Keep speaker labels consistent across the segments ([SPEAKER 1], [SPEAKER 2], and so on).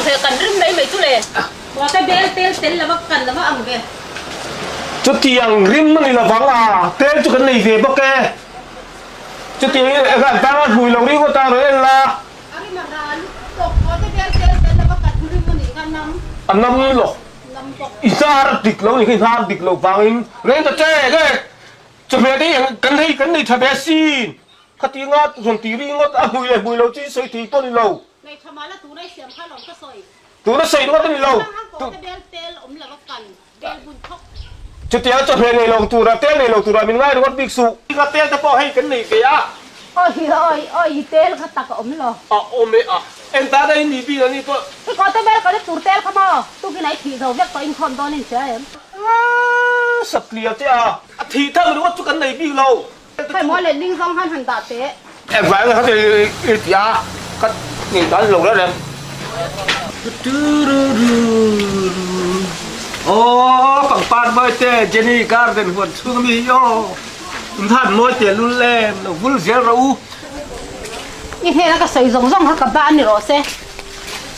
[SPEAKER 1] Chawhmeh kan rim mai mai chu le. Kawte bel tel tel lova kan lova ang ve.
[SPEAKER 2] Chutiang rim a ni lovang a, tel chu kan nei ve bawk e. Chutiang in eng an tang a hmui lo ring ngawt a rawn en la.
[SPEAKER 1] A rim a ral tawk kawte bel tel tel lova kan rim a nih kha nam.
[SPEAKER 2] A nam lo.
[SPEAKER 1] Nam bawk.
[SPEAKER 2] I hnar dik lo ni kha i hnar dik lo vangin reng ta che enge chawhmeh te hi kan hei kan nei tha ve asin. Khatinga rawn tih ri ngawt a hmui leh hmui lo chu i sawi thei pawh ni lo.
[SPEAKER 1] Ngaihthla mah la tuna i siam kha lawm ka sawi.
[SPEAKER 2] Tuna sawi ngawt a ni lo.
[SPEAKER 1] Hang kawh te bel tel awm lo a kan bel bun thawk.
[SPEAKER 2] Chutiang chawhmeh nei lo tura tel nei lo tura min ngai ringawt bik suh. Ka tel te pawh hei kan nei ve a.
[SPEAKER 1] Awi awi awi tel kha tak a awm lo.
[SPEAKER 2] A awm e a. Eng tan a in nih bik a ni pawh.
[SPEAKER 1] I kawh te bel kawh te tur tel kha maw? Tukin a i thih zo vek tawh inkhawm dawn in hria em?
[SPEAKER 2] Satliah te a. A thih thang ringawt chu kan nei bik lo.
[SPEAKER 1] Hei maw leh ling zawng han han dah teh.
[SPEAKER 2] Engvang nge khati i ti a, ka ngei dan lo reng reng. Aw pangpar mawi te Jenny garden huan chhung ami hi aw in han mawi te lul em lo vul zel rawh u.
[SPEAKER 1] I hnena ka sawi zawng zawng kha ka ba ni rawh se.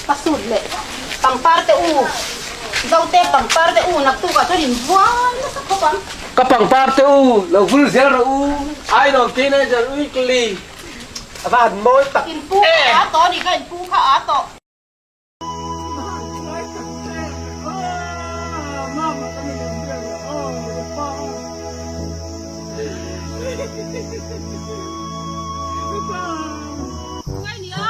[SPEAKER 1] Ka sut leh pangpar te u Zote pangpar te u naktukah chuan in buai nasa khawp ang.
[SPEAKER 2] Ka pangpar te u lo vul zel rawh u Ainawn Teenager Weekly a va han mawi tak
[SPEAKER 1] In pu kha a tawh a nih kha in pu kha a tawh. Ngai nia.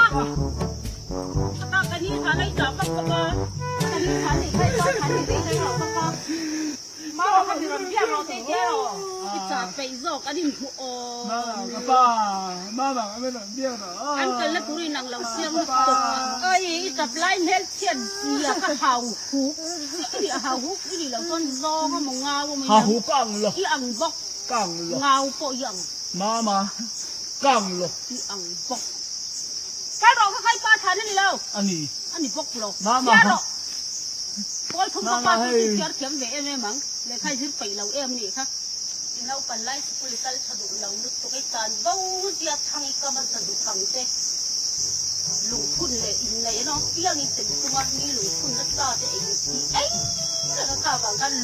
[SPEAKER 1] Kal rawh ka khai pa than a ni lo.
[SPEAKER 3] A ni.
[SPEAKER 1] A ni bawk lo. Chhiar rawh. Pawl thum ka pa chu chu chhiar thiam ve em em ang. Lehkha i zir peih lo em anih kha. I naupan lai sikul i kal tha duh lo lutuk i tan bo zia thang i kam a za duh ang che. Lungphun leh inneih an awm piang i sem tum a, mi lungphun na tla te ei tih ei reng a kha vang khan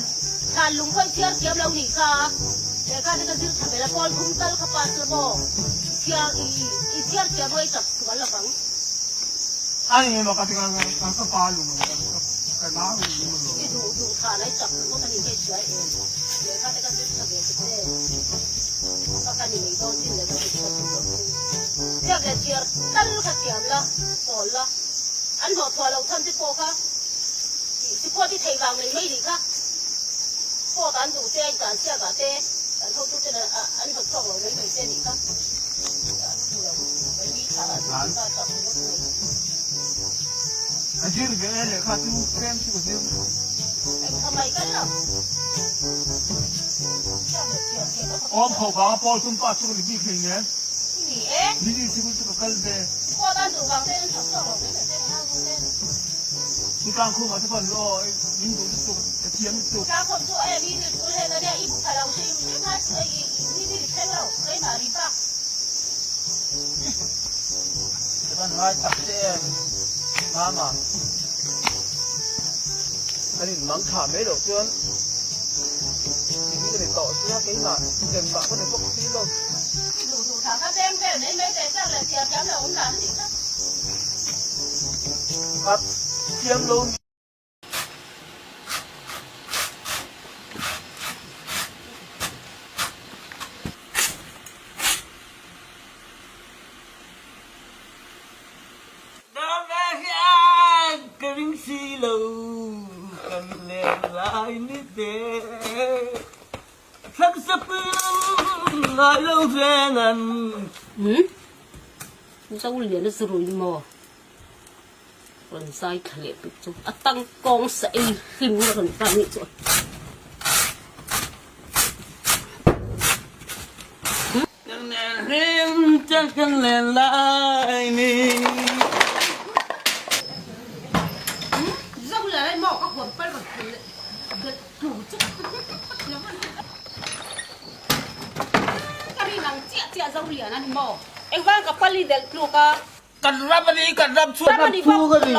[SPEAKER 1] thlan lung pawh i chhiar thiam lo nih kha. Lehkha te ka zir tha vel a, pawl thum tal kha pass la maw? Chhiar i i chhiar thiam ang i tap sual lo vang.
[SPEAKER 3] A eng emaw ka ti ka ka pa lung ang ka ka nau lung a lo.
[SPEAKER 1] I duh duh tha lai tap ringawt a ni ka i hria em? Lehkha te ka zir tha ve ta che. Ka ka ni mai dawn chin leh ka zir tha duh loh chu. Ziak leh chhiar tal kha thiam la, pawl la. An hlawhthuah loh chhan te pawh kha i si pawh ti thei vang mai mai nih kha. Pawt an duh che a intan siak ah te kan hotu ten an hnawt chhuak lo mai mai che nih kha an hmu lo mai ni thla ah chu ka chak ringawt mai.
[SPEAKER 3] Ka zir ve e lehkha chu tlem chu ka zir.
[SPEAKER 1] Engkha mai kal lo. Siak leh chhiar thiam a ka
[SPEAKER 3] Awm kho vang a pawl tum pa chu ka ni bik hlei nen.
[SPEAKER 1] I ni e.
[SPEAKER 3] Ni sikul chu ka kal ve.
[SPEAKER 1] Pawt an duh vang ten an chak chhuak lo mai mai che ka hotu ten.
[SPEAKER 3] Chu tlang khum ah te pawn aw min duh lutuk ka thiam lutuk.
[SPEAKER 1] Tlang khum chu e mi ri tul hen ania i bu pha lo hrim hrim a mi ri thleng lo keimah ri bak.
[SPEAKER 3] Ka van ngai tak che em mama an in mang thah mai loh chuan ti hi ka ni tawh sia keimah engmah ka ni bawk si lo.
[SPEAKER 1] I duh duh thah kha beng vel mai mai teh chak leh chhiar thiam lo awm dan a nih kha.
[SPEAKER 3] A thiam lo mi.
[SPEAKER 4] Dawmna hian ka ring si lo kan len lai ni te Thaksa pui ngai lo veng an.
[SPEAKER 1] Zo lian a zurui maw? Rawn zai thla leh tuk chu a tang kawng sa ei hlim a rawn pan nih chu.
[SPEAKER 4] Kan len hlim chang kan len lai ni.
[SPEAKER 1] Zo lian ai maw ka huam pal rawn thul leh tlu chu. Ka rin ang chiah chiah zo lian a ni maw? Engvang ka pali delh tluk a.
[SPEAKER 4] Kan ram a ni, kan ram chhuat ram chhung a ni.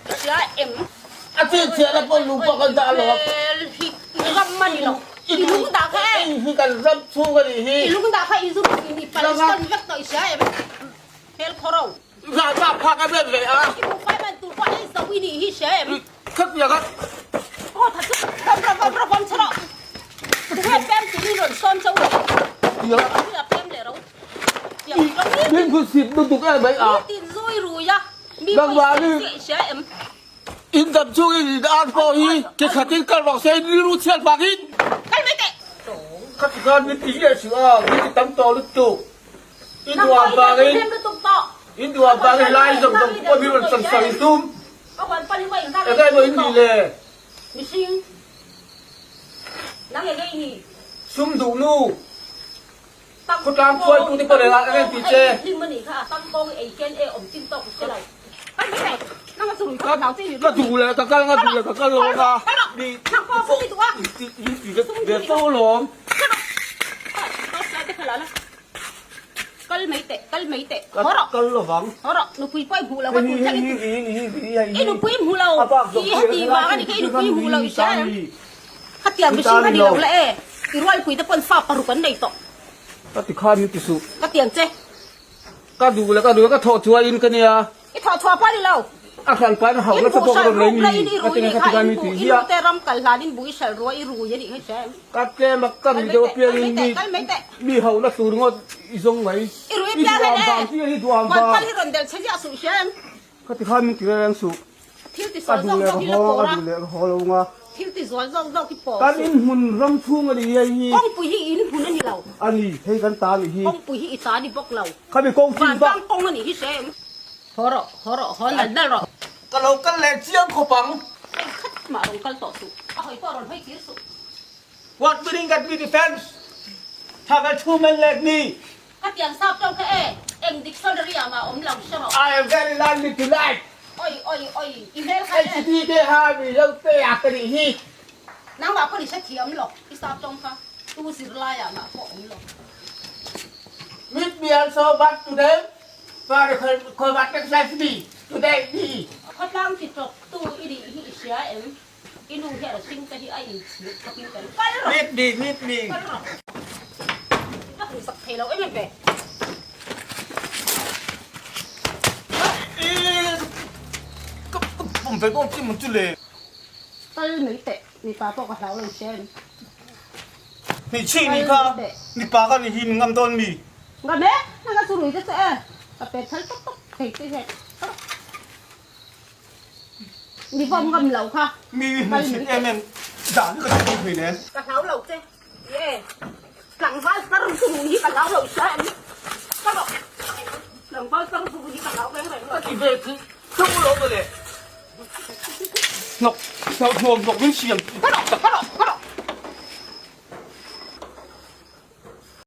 [SPEAKER 1] Hria em?
[SPEAKER 4] A chhinchhiahna pawh lung pawh kan dah lo a.
[SPEAKER 1] Hmel hi i ram a ni lo. I lung dah kha e.
[SPEAKER 4] Hei hi kan ram chhung a nih hi.
[SPEAKER 1] I lung dah kha i zu in i palston vek tawh i hria em? Hmel khaw ro.
[SPEAKER 4] Zah zah phak a bet ve a.
[SPEAKER 1] I buhfai man tur pawh ei zo i nih hi hria em?
[SPEAKER 4] Khatiang a.
[SPEAKER 1] Aw tha chu vam rawh vam rawh vam chhe rawh. Tunge pem tur i rawn sawn chauh rawh. Tunge pem leh ro.
[SPEAKER 4] Min phut sip lutuk em mai a.
[SPEAKER 1] Mi tin zui rui a. Mi pawisa i hria em?
[SPEAKER 4] In dam chungin in ar pawh hi ke khatin kal vang se in rilru chhiat vangin.
[SPEAKER 1] Kal mai teh.
[SPEAKER 4] Khati khan min ti leh suh a, min ti tam tawh lutuk. In duham vangin, in duham vangin helai zawng zawng pawh min rawn cham sak in tum. Enge maw in nih le? Sum duh nu. Khawtlang hruaitu te pawh rengah ka ti che. Ka duh leh ka kal nga duh leh ka kal lo anga mi ti ve fo alawm. Ka kal lovang. A bak zawk hi helai chu ram hi ta a ni.
[SPEAKER 1] Khatiang mihring kha ni lo la e, i rualpui te pawn fa paruk an nei tawh.
[SPEAKER 4] Ka ti khan min ti suh.
[SPEAKER 1] Ka tiang che.
[SPEAKER 4] Ka duh leh ka duh leh ka thawh chhuah in ka nia.
[SPEAKER 1] I thawh chhuah pawh a ni lo.
[SPEAKER 4] A hran pain a hauh nasa pawh ka rawn lei ni. Ka ti nge ka ti khan min ti hiah.
[SPEAKER 1] I nu te ram kal hlan in bui hralh rua i rui a nih kha i hria em?
[SPEAKER 4] Ka tlem a ka rui deuh apiang in mi mi hauh na tur ngawt i zawng mai.
[SPEAKER 1] I rui apiang
[SPEAKER 4] hian e. I duh ang vang chi a ni duh ang vang.
[SPEAKER 1] Huan pal hi rawn delh che ziah suh i hria em?
[SPEAKER 4] Ka ti khan min ti reng suh.
[SPEAKER 1] Thil ti
[SPEAKER 4] Ka
[SPEAKER 1] sual
[SPEAKER 4] duh
[SPEAKER 1] zawk
[SPEAKER 4] leh
[SPEAKER 1] zawk
[SPEAKER 4] ka
[SPEAKER 1] hi la
[SPEAKER 4] haw,
[SPEAKER 1] pawr
[SPEAKER 4] ka
[SPEAKER 1] a.
[SPEAKER 4] duh leh ka haw lo nga.
[SPEAKER 1] Thil ti zual zawk zawk hi pawr
[SPEAKER 4] Kan
[SPEAKER 1] suh.
[SPEAKER 4] inhmun ram chhung a ni hei hi.
[SPEAKER 1] Kawngpui hi inhmun a ni lo.
[SPEAKER 4] A ni, hei kan ta a nih hi.
[SPEAKER 1] Kawngpui hi i ta a ni bawk lo.
[SPEAKER 4] Khami kawng chin bak.
[SPEAKER 1] Vantlang kawng a nih hi hre em? Haw rawh, haw rawh, haw nal nal rawh.
[SPEAKER 4] Ka lo kal leh chiang khawp ang.
[SPEAKER 1] Hei khat mah rawn kal tawh suh. A hawi pawh rawn hawi kir suh.
[SPEAKER 4] What meaning that we defense? Tha ka thu men let ni.
[SPEAKER 1] Ka tiang sap tawk kha e, eng dictionary ah mah awm lo hre rawh.
[SPEAKER 4] I am very lonely tonight.
[SPEAKER 1] Oi oi oi, i hmel kha e.
[SPEAKER 4] HDD te ha mi lo te a ka nih hi.
[SPEAKER 1] Nangmah pawh ni hre thiam lo, i sap tawng kha tu zirlai ah mah pawh awm lo.
[SPEAKER 4] Meet me also but today for the Khawvat exercise me today me.
[SPEAKER 1] Khawtlang ti tawk tu i nih hi i hria em? I nu hian a hring te hi a inchhir khawp in kan kal rawh.
[SPEAKER 4] Meet me, meet me.
[SPEAKER 1] Kal rawh. I va hmu sak thei lo em em ve.
[SPEAKER 4] Ka pum ve dawn chi mun chu le.
[SPEAKER 1] Kal mai teh, mipa pawh ka hlau lo che em.
[SPEAKER 4] Hmeichhi ni kha mipa ka ni hi min ngam dawn mi?
[SPEAKER 1] Ngam e, nanga chu rui te chu e, ka pet thal tawp tawp thei che hian. Mi vawm ngam lo kha.
[SPEAKER 4] Mi hmu chhit em em dan ka ti thei nen.
[SPEAKER 1] Ka hlau lo che. Ye. Tlangval tar chu rui hi ka hlau lo hria em. Ka rawh. Tlangval tar chu rui hi ka hlau reng reng lo.
[SPEAKER 4] Ka ti ve chu chu lo mawle. Hnawk hnawk hnawk hnawk min siam.
[SPEAKER 1] Ka rawh.